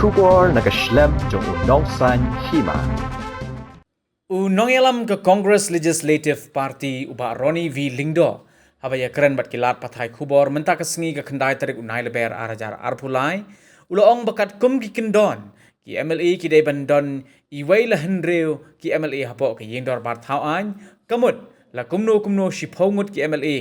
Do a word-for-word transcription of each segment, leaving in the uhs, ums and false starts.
Khubor na ka shlem jong u Nongsaiñ Hima. U nongïalam ka Congress Legislative Party u Bah Ronnie V Lyngdoh, haba ïakren bad ki lad pathai khubor mynta ka sngi ka khyndai tarik u Nailaber ar hajar arphew lai, u la ong ba katkum ki kyndon, ki M L A ki dei ban don iwei la hynriew ki M L A hapoh ka ïing dorbar thaw aiñ, ka mut la kumno kumno shiphew ngut ki M L A,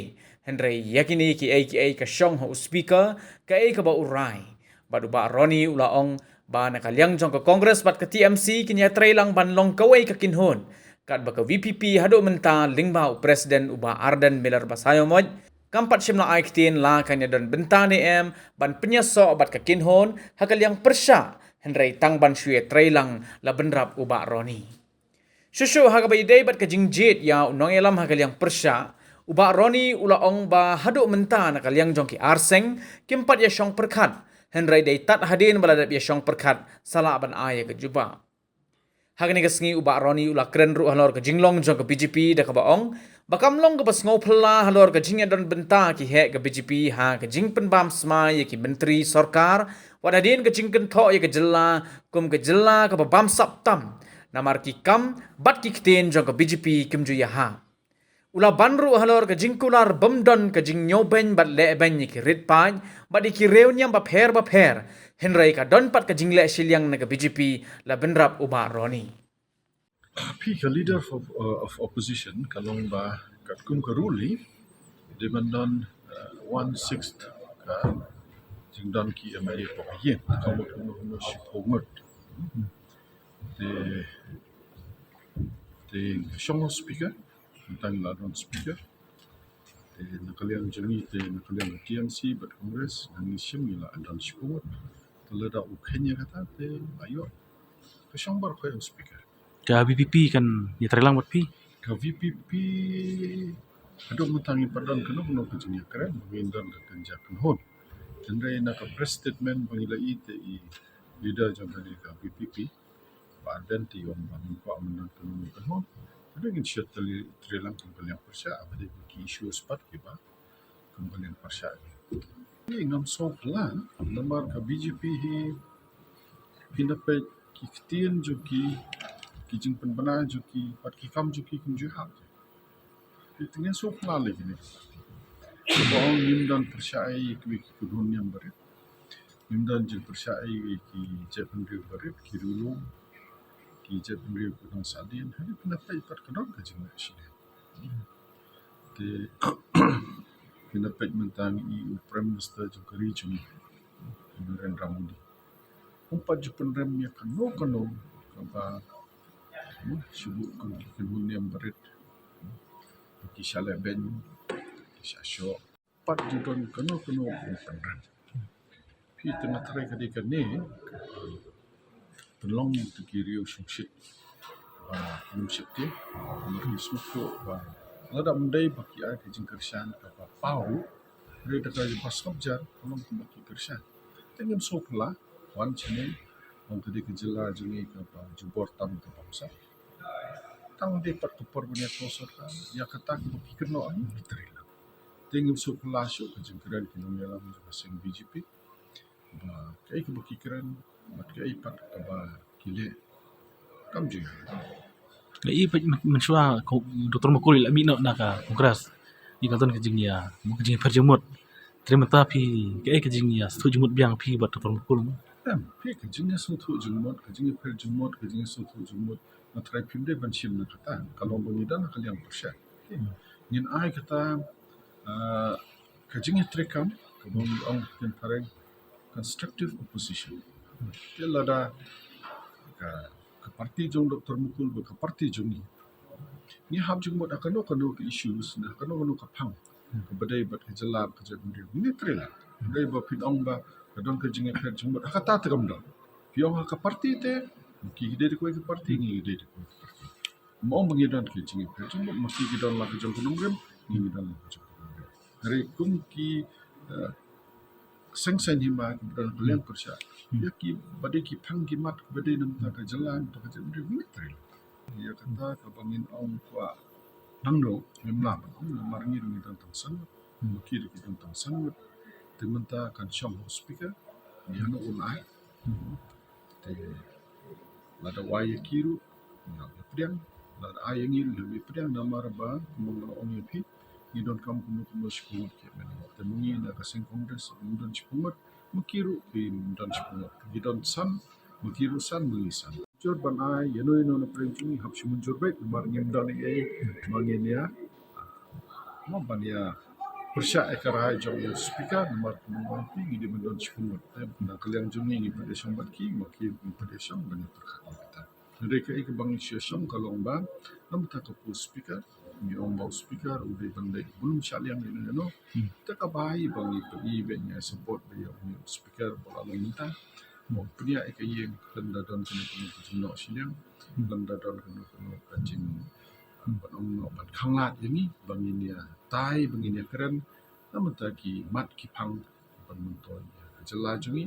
hynrei ïa kine kiei kiei ka shong ha u Speaker, kaei kaba u rai. Bad u Bah Ronnie u la ong ba na ka liang jong ka Congress bad ka T M C kin ïatreilang ban long kawei ka kynhun, katba ka V P P haduh mynta lyngba u President u Bah Ardent Miller Basaiawmoit kam pat shym la ai ktien la kan ïadon bynta ne em ban pynïasoh bad ka kynhun ha ka liang pyrshah, hynrei tang ban shu ïatreilang, la bynrap u Bah Ronnie. Shuh shuh ha kaba ïadei bad ka jingjied ïa u nongïalam ha ka liang pyrshah, u Bah Ronnie u la ong ba haduh mynta na ka liang jong ki arseng kim pat ïashong pyrkhat, hynrei dei tad hadien ba la dep ïashong pyrkhat sa lah ban ai ïa ka jubab. Ha kane ka sngi u Bah Ronnie u la kren ruh halor ka jinglong jong ka B J P da kaba ong ba kam long kaba sngewphylla halor ka jingïadon bynta ki heh ka B J P ha ka jingpynbam smai ïa ki myntri sorkar, wat hadien ka jingkynthoh ïa ka jylla kum ka jylla kaba bamsap tam namar ki kam bad ki ktien jong ka B J P kim ju ïahap. U la ban ruh halor ka jingkular bym don ka jingñiewbeiñ bad lehbeiñ ïa ki rit paid bad ïa ki riewniam bapher bapher, hynrei ka don pat ka jingleh shiliang na ka B J P, la bynrap u Bah Ronnie. Phi ka leader of, uh, of opposition ka long ba katkum ka rule dei ban don, uh, one sixth ka jingdon ki M L A hapoh ka ïing, ka mut kumno kumno shiphew ngut. Te, te shong u Speaker, tang la don Speaker. Te na ka liang jong ngi te na ka liang T M C bad Congress ngi shim ngi la don shiphew ngut. Te lada u kheiñ ïa kata te ayo ka shong baroh khoit u Speaker. Ka V P P kan ïatreilang bad phi? Ka V P P haduh mynta ngim pat don kano kano ka jingïakren, ngim don ka kynja kynhun. Hynrei na ka press statement ba ngi la ïoh te i leader jong kane ka V P P, Bah Ardent, i ong ba ngim kwah ban don kano kano ka kynhun. Hynrei ngin shu treilang kum ka liang pyrshah, ba dei ki issues pat kiba kum ka liang pyrshah. Hi ngam sngewphylla namar ka B J P hi, phi na peit ki ktien jong ki, ki jingpynbna jong ki bad ki kam jong ki kim ju hap. Te ngin sngewphylla lei kine. Ba ong ngim don pyrshah ei ïa kiwei ki kynhun niam barit. Ngim don jingpyrshah ei ïa ki jaitbynriew barit, ki riewlum, ki jaitbynriew ki nongsahdien. Hynrei phi na peit pat ka don ka jingleh shiliang. Te phi na peit mynta ngi i u Prime Minister jong ka ri jong ngi, Narendra Modi. Um pat ju pynrem ïa kano kano kaba, hmm, shu buh kum ki kynhun niam barit, ki sha lehbeiñ, ki sha shoh. Pat ju don kano kano um pynrem. Phi, te nga tharai ka dei kane pynlong ïa ki riew shongshit ba ym sheptieng. Namar ngi sngewthuh ba lada ym dei ba ki ai ka jingkyrshan kaba paw ruh, hynrei da ka ba sngap jar ka long kumba ki kyrshan. Te ngim sngewphylla, wan shane, wan ka dei ka jylla jong ngi kaba jubor tam, kaba bamsap. Tang dei pat ka por ban ïathuh sorkar ïa kata kaba ki kynnoh, ngi trei lang. Te ngim sngewphylla shuh ka jingkren ki nongïalam jong ka seng B J P ba kaei kaba ki kren bad kaei pat kaba ki leh kam ju ïa. Nga i pat myn-, mynshuwa ko Doctor Mukul i la mih noh na ka Congress, i ka don ka jingïa, mo, ka jingïapher jingmut. Te mynta phi, kaei ka jingïasngewthuh jingmut biang phi bad Doctor Mukul? Em, phi, ka jingïasngewthuh jingmut, ka jingïapher jingmut, ka jingïasngewthuh jingmut, nga tharai phim dei ban shim na kata, ka long ba ngi don ha ka liang pyrshah. Hmm. Ngin ai kata, ah, ka jingïatreikam kaba ngi ong ha ka ktien phareng constructive opposition. Te lada ka, ka parti jong Doctor Mukul bad ka parti jong ngi, ngi hap jingmut ha kano kano ka issues, ha kano kano ka phang kaba dei bad ka jylla, ka jaitbynriew, ngi trei lang. Dei ba phin ong ba ka don ka jingïapher jingmut, ha kata te kam don. Phi ong ha ka parti te, ki dei da kawei ka parti, ngi dei da kawei ka parti. Ym ong ba ngi don ka jingïapher jingmut, ma ki ki don la ka jong ka nongrim, ngi ngi don la ka jong ka nongrim. Hynrei kum ki, eh, seng saiñ hima kiba don ha ka liang pyrshah, ïa kiba dei ki phang ki mat kiba dei na bynta ka jylla, na bynta ka jaitbynriew, ngi trei lang. Ïa kata kaba ngin ong kwah nangno, ngim lah ban ong, namar ngi ruh ngi don tang san ngut, ma ki ruh ki don tang san ngut. Te mynta kan shong ha u Speaker, ïa no un ai. Te lada u ai ïa ki ruh, ngi hap ïa pdiang. Lada ai ïa ngi ruh, ngi hap ïa pdiang, namar ba kumba nga la ong ïa phi, ngi donkam kumno kumno shiphew ngut ki hynmen. Te ma ngi na ka seng Congress ngim don shiphew ngut, ma ki ruh kim don shiphew ngut. Ngi don san, ma ki ruh san, ma ngi san. Jur ban ai ïa no ïa no na pdeng jong ngi, hap shu mynjur beit, namar ngim don ei ei ba ngin ïa, mo, ban ïa pyrshah ïa ka rai jong u Speaker, namar kumba nga ong ïa phi, ngi dei ban don shiphew ngut. Te na ka liang jong ngi, ngi pynïashong bad ki, ma ki ruh kin pynïashong ban ïa pyrkhat ïa kata. Hynrei kaei kaba ngi shu ïashong ka long ba na bynta ka post Speaker, ngi ong ba u Speaker u dei ban leit bun shah liang ïa no ïa no. Te kaba ai ba ngi pyn-i beit, ngi ai support beit ïa u Speaker ba la long mynta. Mo, pynïaid ïa ka ïing, lada don kano kano ka jingnoh shiliang, lada don kano kano ka jing, ban ong noh, ban khanglad ïa ngi, ba ngin ïa tai, ba ngin ïa kren na bynta ki mat ki phang ban myntoi ïa ka jylla jong ngi,